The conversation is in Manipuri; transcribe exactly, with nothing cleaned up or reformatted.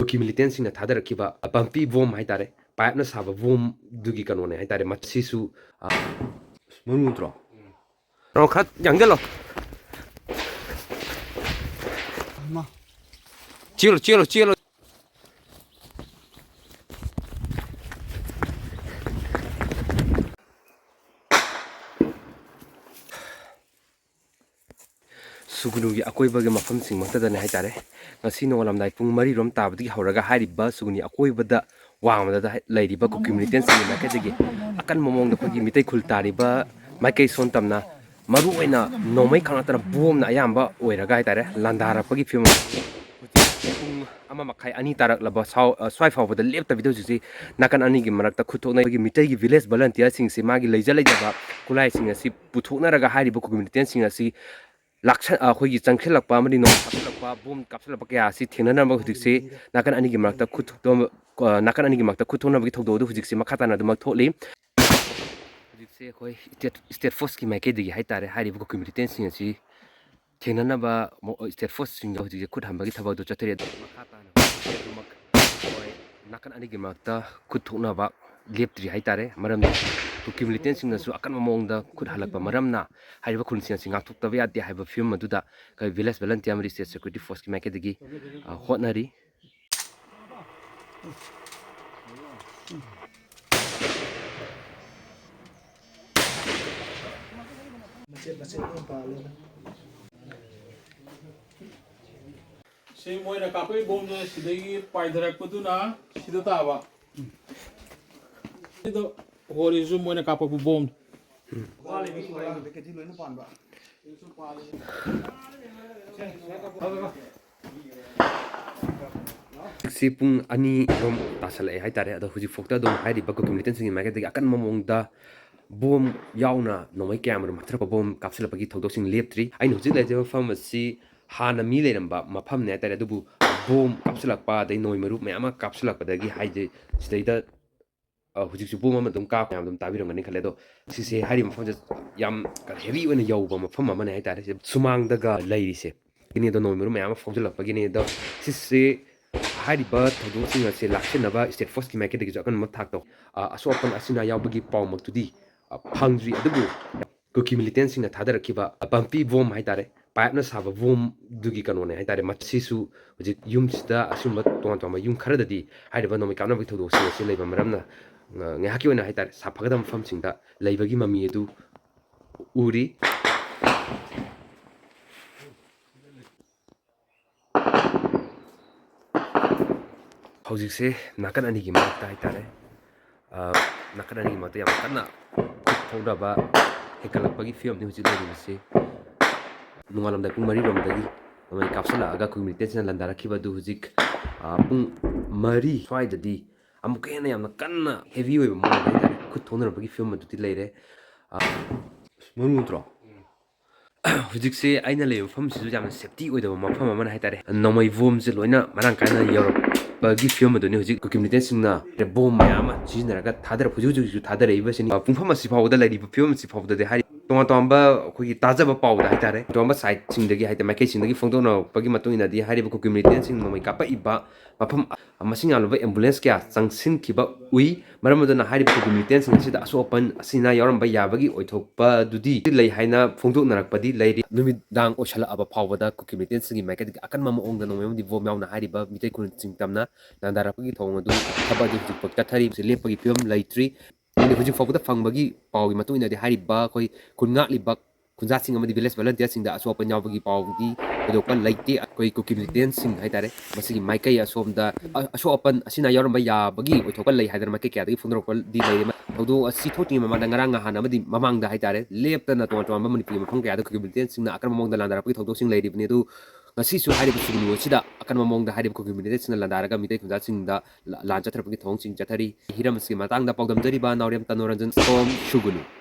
ꯀꯨꯀꯤ ꯃꯤꯂꯤꯇꯦꯟꯁꯤꯡꯅ ꯊꯥꯗꯔꯛꯈꯤꯕ ꯕꯝꯄꯤ ꯕꯣꯝ ꯍꯥꯏꯇꯥꯔꯦ, ꯄꯥꯏꯞꯅ ꯁꯥꯕ ꯕꯣꯝꯗꯨꯒꯤ ꯀꯩꯅꯣꯅꯦ ꯍꯥꯏꯇꯥꯔꯦ꯫ ꯃꯁꯤꯁꯨ, ꯑ, ꯃꯔꯨ ꯅꯠꯇ꯭ꯔꯣ? ꯅꯪ ꯈꯔ ꯌꯥꯡꯖꯜꯂꯣ꯫ ꯆꯦꯜꯂꯣ, ꯆꯦꯜꯂꯣ, ꯆꯦꯜꯂꯣ꯫ ꯁꯨꯒꯅꯨꯒꯤ ꯑꯀꯣꯏꯕꯒꯤ ꯃꯐꯝꯁꯤꯡꯃꯛꯇꯗꯅꯦ ꯍꯥꯏꯇꯥꯔꯦ, ꯉꯁꯤ ꯅꯣꯡꯉꯥꯜꯂꯝꯗꯥꯏ ꯄꯨꯡ ꯃꯔꯤꯔꯣꯝ ꯇꯥꯕꯗꯒꯤ ꯍꯧꯔꯒ ꯍꯥꯏꯔꯤꯕ ꯁꯨꯒꯅꯨ ꯑꯀꯣꯏꯕꯗ ꯋꯥꯡꯃꯗ ꯂꯩꯔꯤꯕ ꯀꯨꯀꯤ ꯃꯤꯂꯤꯇꯦꯟꯁꯤꯡꯒꯤ ꯃꯥꯏꯀꯩꯗꯒꯤ ꯑꯀꯟꯕ ꯃꯑꯣꯡꯗ ꯑꯩꯈꯣꯏꯒꯤ ꯃꯤꯇꯩ ꯈꯨꯜ ꯇꯥꯔꯤꯕ ꯃꯥꯏꯀꯩ ꯁꯣꯟ ꯇꯝꯅ ꯃꯔꯨꯑꯣꯏꯅ ꯅꯣꯡꯃꯩ ꯈꯛ ꯅꯠꯇꯅ ꯕꯣꯝꯅ ꯑꯌꯥꯝꯕ ꯑꯣꯏꯔꯒ ꯍꯥꯏꯇꯥꯔꯦ ꯂꯥꯟꯗꯥꯔꯛꯄꯒꯤ ꯐꯤꯕꯝ꯫ ꯍꯧꯖꯤꯛ ꯄꯨꯡ ꯑꯃ ꯃꯈꯥꯏ ꯑꯅꯤ ꯇꯥꯔꯛꯂꯕ ꯁꯥꯎ-, ꯑ, ꯁ꯭ꯋꯥꯏ ꯐꯥꯎꯕꯗ ꯂꯦꯞꯇꯕꯤꯗ ꯍꯧꯖꯤꯛꯁꯤ ꯅꯥꯀꯟ ꯑꯅꯤꯒꯤ ꯃꯔꯛꯇ ꯈꯨꯠ ꯊꯣꯛꯅ ꯑꯩꯈꯣꯏꯒꯤ ꯃꯤꯇꯩꯒꯤ ꯚꯤꯂꯦꯖ ꯚꯣꯂꯟꯇꯤꯌꯔꯁꯤꯡꯁꯤ ꯃꯥꯒꯤ ꯂꯩꯖ ꯂꯩꯖꯕ ꯈꯨꯠꯂꯥꯏꯁꯤꯡ ꯑꯁꯤ ꯄꯨꯊꯣꯛꯅꯔꯒ ꯍꯥꯏꯔꯤꯕ ꯀꯨꯀꯤ ꯃꯤꯂꯤꯇꯦꯟꯁꯤꯡ ꯑꯁꯤ ꯂꯥꯛꯁꯟ-, ꯑ, ꯑꯩꯈꯣꯏꯒꯤ ꯆꯪꯁꯤꯜꯂꯛꯄ ꯑꯃꯗꯤ ꯅꯣꯡꯃꯩ ꯀꯥꯞꯁꯤꯜꯂꯛꯄ, ꯕꯣꯝ ꯀꯥꯞꯁꯤꯜꯂꯛꯄ ꯀꯌꯥ ꯑꯁꯤ ꯊꯦꯡꯅꯅꯕ ꯍꯧꯖꯤꯛꯁꯤ ꯅꯥꯀꯟ ꯑꯅꯤꯒꯤ ꯃꯔꯛꯇ ꯈꯨꯠ ꯊꯣꯛꯇꯣꯛ-, ꯑ, ꯅꯥꯀꯟ ꯑꯅꯤꯒꯤ ꯃꯔꯛꯇ ꯈꯨꯠ ꯊꯣꯛꯅꯕꯒꯤ ꯊꯧꯗꯣꯛ ꯑꯗꯨ ꯍꯧꯖꯤꯛꯁꯤ ꯃꯈꯥ ꯇꯥꯅ ꯑꯗꯨꯃꯛ ꯊꯣꯛꯂꯤ꯫ ꯍꯧꯖꯤꯛꯁꯦ ꯑꯩꯈꯣꯏ ꯏꯁꯇꯦꯠ, ꯏꯁꯇꯦꯠ ꯐꯣꯔꯁꯀꯤ ꯃꯥꯏꯀꯩꯗꯒꯤ ꯍꯥꯏꯇꯥꯔꯦ, ꯍꯥꯏꯔꯤꯕ ꯀꯨꯀꯤ ꯃꯤꯂꯤꯇꯦꯟꯁꯤꯡ ꯑꯁꯤ ꯊꯦꯡꯅꯅꯕ ꯃꯣ-, ꯏꯁꯇꯦꯠ ꯐꯣꯔꯁꯁꯤꯡꯗ ꯍꯧꯖꯤꯛꯁꯦ ꯈꯨꯠ ꯍꯟꯕꯒꯤ ꯊꯕꯛ ꯑꯗꯨ ꯆꯠꯊꯔꯤ꯫ ꯑꯗꯨ ꯃꯈꯥ ꯇꯥꯅ ꯑꯗꯨꯃꯛ ꯑꯩꯈꯣꯏ ꯅꯥꯀꯟ ꯑꯅꯤꯒꯤ ꯃꯔꯛꯇ ꯈꯨꯠ ꯊꯣꯛꯅꯕ ꯂꯦꯞꯇ꯭ꯔꯤ ꯍꯥꯏꯇꯥꯔꯦ꯫ ꯃꯔꯝꯗꯤ ꯀꯨꯀꯤ ꯃꯤꯂꯤꯇꯦꯟꯁꯤꯡꯅꯁꯨ ꯑꯀꯟꯕ ꯃꯑꯣꯡꯗ ꯈꯨꯠ ꯍꯜꯂꯛꯄ ꯃꯔꯝꯅ ꯍꯥꯏꯔꯤꯕ ꯈꯨꯜꯁꯤꯡ ꯑꯁꯤ ꯉꯥꯛꯊꯣꯛꯇꯕ ꯌꯥꯗꯦ ꯍꯥꯏꯕ ꯐꯤꯕꯝ ꯑꯗꯨꯗ ꯑꯩꯈꯣꯏ ꯚꯤꯂꯦꯖ ꯚꯣꯂꯟꯇꯤꯌꯔ ꯑꯃꯗꯤ ꯏꯁꯇꯦꯠ ꯁꯦꯀ꯭ꯌꯨꯔꯤꯇꯤ ꯐꯣꯔꯁꯀꯤ ꯃꯥꯏꯀꯩꯗꯒꯤ, ꯑ, ꯍꯣꯠꯅꯔꯤ꯫ ꯃꯆꯦꯠ ꯃꯆꯦꯠ ꯂꯣꯏ ꯄꯥꯜꯂꯦꯗ꯫ ꯁꯤ ꯃꯣꯏꯅ ꯀꯥꯞꯄꯛꯏ ꯕꯣꯝꯁꯦ ꯁꯤꯗꯒꯤ ꯄꯥꯏꯊꯔꯛꯄꯗꯨꯅ ꯁꯤꯗ ꯇꯥꯕ꯫ ꯁꯤꯗ ꯍꯣꯔꯤꯁꯨ ꯃꯣꯏꯅ ꯀꯥꯞꯄꯛꯄ ꯕꯣꯝ꯫ ꯋꯥꯠꯂꯤꯕ ꯁꯨꯔꯥ ꯄꯦꯀꯦꯠꯇꯤ ꯂꯣꯏꯅ ꯄꯥꯟꯕ꯫ ꯍꯧꯖꯤꯛꯁꯤ ꯄꯨꯡ ꯑꯅꯤ ꯔꯣꯝ ꯇꯥꯁꯜꯂꯛꯑꯦ ꯍꯥꯏꯇꯥꯔꯦ꯫ ꯑꯗꯣ ꯍꯧꯖꯤꯛꯐꯥꯎꯗ ꯑꯗꯨꯝ ꯍꯥꯏꯔꯤꯕ ꯀꯨꯀꯤ ꯃꯤꯂꯤꯇꯦꯟꯁꯤꯡꯒꯤ ꯃꯥꯏꯀꯩꯗꯒꯤ ꯑꯀꯟꯕ ꯃꯑꯣꯡꯗ ꯕꯣꯝ ꯌꯥꯎꯅ ꯅꯣꯡꯃꯩ ꯀꯌꯥ ꯑꯃꯔꯣꯝ ꯀꯥꯞꯁꯤꯜꯂꯛꯄꯒꯤ ꯊꯧꯗꯣꯛꯁꯤꯡ ꯂꯦꯞꯇ꯭ꯔꯤ꯫ ꯑꯩꯅ ꯍꯧꯖꯤꯛ ꯂꯩꯖꯔꯤꯕ ꯃꯐꯝ ꯑꯁꯤ ꯍꯥꯟꯅ ꯃꯤ ꯂꯩꯔꯝꯕ ꯃꯐꯝꯅꯦ ꯍꯥꯏꯇꯥꯔꯦ꯫ ꯑꯗꯨꯕꯨ ꯕꯣꯝ ꯀꯥꯞꯁꯤꯜꯂꯛꯄ, ꯑꯗꯩ ꯅꯣꯡꯃꯩ ꯃꯔꯨ ꯃꯌꯥꯝ ꯑꯃ ꯀꯥꯞꯁꯤꯜꯂꯛꯄꯗꯒꯤ ꯍꯥꯏꯗꯤ ꯁꯤꯗꯩꯗ ꯑ, ꯍꯧꯖꯤꯛꯁꯨ ꯕꯣꯝ ꯑꯃ ꯑꯗꯨꯝ ꯀꯥꯞꯄ ꯃꯌꯥꯝ ꯑꯗꯨꯝ ꯇꯥꯕꯤꯔꯝꯒꯅꯤ ꯈꯜꯂꯦ꯫ ꯑꯗꯣ ꯁꯤꯁꯦ ꯍꯥꯏꯔꯤꯕ ꯃꯐꯝꯁꯦ ꯌꯥꯝ ꯍꯦꯚꯤ ꯑꯣꯏꯅ ꯌꯧꯕ ꯃꯐꯝ ꯑꯃꯅꯦ ꯍꯥꯏꯇꯥꯔꯦ꯫ ꯁꯤ ꯁꯨꯃꯥꯡꯗꯒ ꯂꯩꯔꯤꯁꯦ꯫ ꯒꯤꯅꯤ ꯑꯗꯣ ꯅꯣꯡꯃꯩ ꯃꯔꯨ ꯃꯌꯥꯝ ꯑꯃ ꯐꯥꯎꯖꯤꯜꯂꯛꯄꯒꯤꯅꯤ꯫ ꯑꯗꯣ ꯁꯤꯁꯦ ꯍꯥꯏꯔꯤꯕ ꯊꯧꯗꯣꯛꯁꯤꯡ ꯑꯁꯤ ꯂꯥꯛꯁꯤꯟꯅꯕ state forceꯀꯤ ꯃꯥꯏꯀꯩꯗꯒꯤꯁꯨ ꯑꯀꯟꯕ ꯊꯥꯛꯇ, ꯑ, ꯑꯁꯣꯛ ꯑꯄꯟ ꯑꯁꯤ ꯑꯅꯥ ꯌꯥꯎꯕꯒꯤ ꯄꯥꯎꯃꯛꯇꯨꯗꯤ, ꯑ, ꯐꯪꯗ꯭ꯔꯤ꯫ ꯑꯗꯨꯕꯨ ꯀꯨꯀꯤ militantꯁꯤꯡꯅ ꯊꯥꯗꯔꯛꯈꯤꯕ, ꯑ, bumpy bomb ꯍꯥꯏꯇꯥꯔꯦ, pipeꯅ ꯁꯥꯕ bombꯗꯨꯒꯤ ꯀꯩꯅꯣꯅꯦ ꯍꯥꯏꯇꯥꯔꯦ꯫ ꯃꯁꯤꯁꯨ ꯍꯧꯖꯤꯛ ꯌꯨꯝꯁꯤꯗ ꯑꯁꯤꯒꯨꯝꯕ ꯇꯣꯉꯥꯟ ꯇꯣꯉꯥꯟꯕ ꯌꯨꯝ ꯈꯔꯗꯗꯤ ꯍꯥꯏꯔꯤꯕ ꯅꯣꯡꯃꯩ ꯀꯥꯞꯅꯕꯒꯤ ꯊꯧꯗꯣꯛꯁꯤꯡ ꯑꯁꯤ ꯂꯩꯕ ꯃꯔꯝꯅ, ꯑ, ꯉꯥꯏꯍꯥꯛꯀꯤ ꯑꯣꯏꯅ ꯍꯥꯏꯇꯥꯔꯦ, ꯁꯥꯐꯒꯗꯕ ꯃꯐꯝꯁꯤꯡꯗ ꯂꯩꯕꯒꯤ ꯃꯃꯤ ꯑꯗꯨ ꯎꯔꯤ꯫ ꯍꯧꯖꯤꯛꯁꯦ ꯅꯥꯀꯟ ꯑꯅꯤꯒꯤ ꯃꯔꯛꯇ ꯍꯥꯏꯇꯥꯔꯦ, ꯑ, ꯅꯥꯀꯟ ꯑꯅꯤꯒꯤ ꯃꯔꯛꯇ ꯌꯥꯝ ꯀꯟꯅ ꯈꯨꯠ ꯊꯧꯅꯕ ꯍꯦꯟꯒꯠꯂꯛꯄꯒꯤ ꯐꯤꯕꯝꯅꯤ ꯍꯧꯖꯤꯛ ꯂꯩꯔꯤꯕꯁꯤ꯫ ꯅꯣꯡꯉꯥꯜꯂꯝꯗꯥꯏ ꯄꯨꯡ ꯃꯔꯤ ꯔꯣꯝꯗꯒꯤ ꯅꯣꯡꯃꯩ ꯀꯥꯞꯁꯤꯜꯂꯛꯑꯒ ꯀꯨꯀꯤ militantꯁꯤꯡꯅ ꯂꯥꯟꯗꯥꯔꯛꯈꯤꯕ ꯑꯗꯨ ꯍꯧꯖꯤꯛ, ꯑ, ꯄꯨꯡ ꯃꯔꯤ ꯁ꯭ꯋꯥꯏꯗꯗꯤ ꯑꯃꯨꯛꯀ ꯍꯦꯟꯅ ꯌꯥꯝꯅ ꯀꯟꯅ heavy ꯑꯣꯏꯕ ꯃꯑꯣꯡꯗ ꯍꯥꯏꯇꯥꯔꯦ, ꯈꯨꯠ ꯊꯧꯅꯔꯛꯄꯒꯤ ꯐꯤꯕꯝ ꯑꯗꯨꯗꯤ ꯂꯩꯔꯦ꯫ ꯑ, ꯃꯔꯨ ꯅꯠꯇ꯭ꯔꯣ? ꯍꯧꯖꯤꯛꯁꯦ ꯑꯩꯅ ꯂꯩꯕ ꯃꯐꯝꯁꯤꯁꯨ ꯌꯥꯝꯅ safety ꯑꯣꯏꯗꯕ ꯃꯐꯝ ꯑꯃꯅ ꯍꯥꯏꯇꯥꯔꯦ, ꯅꯣꯡꯃꯩ bombꯁꯦ ꯂꯣꯏꯅ ꯃꯔꯥꯡ ꯀꯥꯏꯅ ꯌꯧꯔꯛꯄꯒꯤ ꯐꯤꯕꯝ ꯑꯗꯨꯅꯤ ꯍꯧꯖꯤꯛ ꯀꯨꯀꯤ militantꯁꯤꯡꯅ bomb ꯃꯌꯥꯝ ꯑꯃ ꯁꯤꯖꯤꯟꯅꯔꯒ ꯊꯥꯗꯔꯛ-, ꯍꯧꯖꯤꯛ ꯍꯧꯖꯤꯛꯁꯨ ꯊꯥꯗꯔꯛꯏꯕꯁꯤꯅꯤ꯫ ꯄꯨꯡꯐꯝ ꯑꯁꯤ ꯐꯥꯎꯕꯗ ꯂꯩꯔꯤꯕ ꯐꯤꯕꯝ ꯑꯁꯤ ꯐꯥꯎꯕꯗꯗꯤ ꯍꯥꯏꯔꯤ ꯇꯣꯉꯥꯟ ꯇꯣꯉꯥꯟꯕ ꯑꯩꯈꯣꯏꯒꯤ ꯇꯥꯖꯕ ꯄꯥꯎꯗ ꯍꯥꯏꯇꯥꯔꯦ, ꯇꯣꯉꯥꯟꯕ sideꯁꯤꯡꯗꯒꯤ ꯍꯥꯏꯗꯤ ꯃꯥꯏꯀꯩꯁꯤꯡꯗꯒꯤ ꯐꯣꯡꯗꯣꯛꯅꯔꯛꯄꯒꯤ ꯃꯇꯨꯡ ꯏꯟꯅꯗꯤ ꯍꯥꯏꯔꯤꯕ ꯀꯨꯀꯤ militantꯁꯤꯡ ꯅꯣꯡꯃꯩ ꯀꯥꯞꯄꯛꯏꯕ ꯃꯐꯝ ꯃꯁꯤꯡ ꯌꯥꯝꯂꯕ ambulance ꯀꯌꯥ ꯆꯪꯁꯤꯟꯈꯤꯕ ꯎꯏ꯫ ꯃꯔꯝ ꯑꯗꯨꯅ ꯍꯥꯏꯔꯤꯕ ꯀꯨꯀꯤ militantꯁꯤꯡ ꯑꯁꯤꯗ ꯑꯁꯣꯛ ꯑꯄꯟ ꯑꯁꯤꯅ ꯌꯥꯎꯔꯝꯕ ꯌꯥꯕꯒꯤ ꯑꯣꯏꯊꯣꯛꯄꯗꯨꯗꯤ ꯂꯩ ꯍꯥꯏꯅ ꯐꯣꯡꯗꯣꯛꯅꯔꯛꯄꯗꯤ ꯂꯩꯔꯤ꯫ ꯅꯨꯃꯤꯗꯥꯡ ꯑꯣꯏꯁꯜꯂꯛꯑꯕ ꯐꯥꯎꯕꯗ ꯀꯨꯀꯤ militantꯁꯤꯡꯒꯤ ꯃꯥꯏꯀꯩꯗꯒꯤ ꯑꯀꯟꯕ ꯃꯑꯣꯡꯗ ꯅꯣꯡꯃꯩ ꯑꯃꯗꯤ bomb ꯌꯥꯎꯅ ꯍꯥꯏꯔꯤꯕ ꯃꯤꯇꯩ ꯈꯨꯟꯁꯤꯡ ꯇꯝꯅ ꯂꯥꯟꯗꯥꯔꯛꯄꯒꯤ ꯊꯧꯑꯣꯡ ꯑꯗꯨ ꯊꯕꯛ ꯑꯗꯨ ꯍꯧꯖꯤꯛ ꯐꯥꯎ ꯆꯠꯊꯔꯤ꯫ ꯂꯦꯞꯄꯒꯤ ꯐꯤꯕꯝ ꯂꯩꯇ꯭ꯔꯤ꯫ ꯑꯗꯨꯅ ꯍꯧꯖꯤꯛ ꯐꯥꯎꯕꯗ ꯐꯪꯕꯒꯤ ꯄꯥꯎꯒꯤ ꯃꯇꯨꯡ ꯏꯟꯅꯗꯤ ꯍꯥꯏꯔꯤꯕ ꯑꯩꯈꯣꯏ ꯈꯨꯟ ꯉꯥꯛꯂꯤꯕ ꯈꯨꯟꯖꯥꯁꯤꯡ ꯑꯃꯗꯤ village volunteerꯁꯤꯡꯗ ꯑꯁꯣꯛ ꯑꯄꯟ ꯌꯥꯎꯕꯒꯤ ꯄꯥꯎꯗꯤ ꯊꯣꯏꯗꯣꯛꯄ ꯂꯩꯇꯦ꯫ ꯑꯩꯈꯣꯏ ꯀꯨꯀꯤ militantꯁꯤꯡ ꯍꯥꯏꯇꯥꯔꯦ, ꯃꯁꯤꯒꯤ ꯃꯥꯏꯀꯩ ꯑꯁꯣꯝꯗ ꯑ-, ꯑꯁꯣꯛ ꯑꯄꯟ ꯑꯁꯤꯅ ꯌꯥꯎꯔꯝꯕ ꯌꯥꯕꯒꯤ ꯑꯣꯏꯊꯣꯛꯄ ꯂꯩ ꯍꯥꯏꯗꯅ ꯃꯥꯏꯀꯩ ꯀꯌꯥꯗꯒꯤ ꯐꯣꯡꯗꯣꯔꯛꯄꯗꯤ ꯂꯩꯔꯦ꯫ ꯊꯧꯗꯣꯛ ꯑꯁꯤ ꯊꯣꯛꯇ꯭ꯔꯤꯉꯩ ꯃꯃꯥꯡꯗ, ꯉꯔꯥꯡ ꯅꯍꯥꯟ ꯑꯃꯗꯤ ꯃꯃꯥꯡꯗ ꯍꯥꯏꯇꯥꯔꯦ, ꯂꯦꯞꯇꯅ ꯇꯣꯉꯥꯟ ꯇꯣꯉꯥꯟꯕ ꯃꯅꯤꯄꯨꯔꯒꯤ ꯃꯐꯝ ꯀꯌꯥꯗ ꯀꯨꯀꯤ militantꯁꯤꯡꯅ ꯑꯀꯟꯕ ꯃꯑꯣꯡꯗ ꯂꯥꯟꯗꯥꯔꯛꯄꯒꯤ ꯊꯧꯗꯣꯛꯁꯤꯡ ꯂꯩꯔꯤꯕꯅꯤ꯫ ꯑꯗꯨ ꯉꯁꯤꯁꯨ ꯍꯥꯏꯔꯤꯕ ꯁꯨꯒꯨꯅꯨ ꯑꯁꯤꯗ ꯑꯀꯟꯕ ꯃꯑꯣꯡꯗ ꯍꯥꯏꯔꯤꯕ ꯀꯨꯀꯤ militantꯁꯤꯡꯅ ꯂꯥꯟꯗꯥꯔꯒ ꯃꯤꯇꯩ ꯈꯨꯟꯖꯥꯁꯤꯡꯗ ꯂꯥ-, ꯂꯥꯟ ꯆꯠꯊꯔꯛꯄꯒꯤ ꯊꯧꯑꯣꯡꯁꯤꯡ ꯆꯠꯊꯔꯤ꯫ ꯍꯤꯔꯝ ꯑꯁꯤꯒꯤ ꯃꯇꯥꯡꯗ ꯄꯥꯎꯗꯝꯖꯔꯤꯕ ꯅꯥꯎꯔꯦꯝ ꯇꯅꯣꯔꯟꯖꯟ from ꯁꯨꯒꯨꯅꯨ꯫